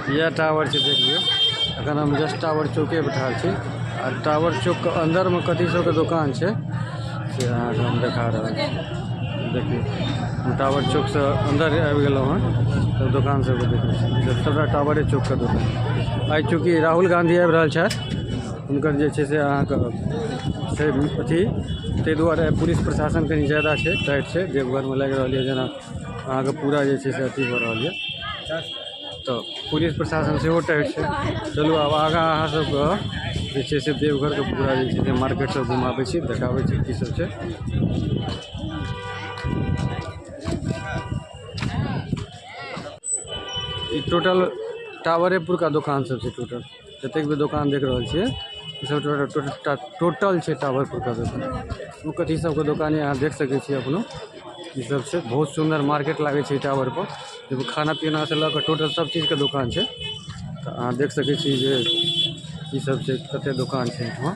इएह टावर छै, देख लियौ। अखन हम जस्ट टावर चौके पर ठाढ़ छी आ टावर चौकके अन्दरमे कथी सबके दोकान छै से अहाँके हम देखा रहल छी। देखियौ, हम टावर चौकसँ अन्दर आबि गेलहुँ हँ, तऽ दोकान सबके देखै छी। सबटा टावरे चौकके दोकान। आइ चूँकि राहुल गाँधी आबि रहल छथि, हुनकर जे छै से अहाँके छै अथी, ताहि दुआरे पुलिस प्रशासन कनि ज्यादा छै, टाइट छै। देवघरमे लागि रहल यऽ जेना अहाँके पूरा जे छै से अथी भऽ रहल यऽ, तऽ पुलिस प्रशासन सेहो टाइट छै। चलू आब आगाँ अहाँ सबके जे छै से देवघरके पूरा जे छै से मार्केट सब घुमाबै छी, देखाबै छी की सब छै। ई टोटल टावरे पुरका दोकान सब छै। टोटल जतेक भी दोकान देख रहल छियै ई सब टोटल छै टावर पुरका दोकान। ओ कथी सबके दोकान अहाँ देख सकै छियै अपनो। ई सब छै, बहुत सुन्दर मार्केट लागै छै टावर पर। देखू, खाना पीना से लऽ कऽ टोटल सब चीजके दोकान छै। तऽ अहाँ देख सकै छी जे की सब छै, कते दोकान छै एहिठमा।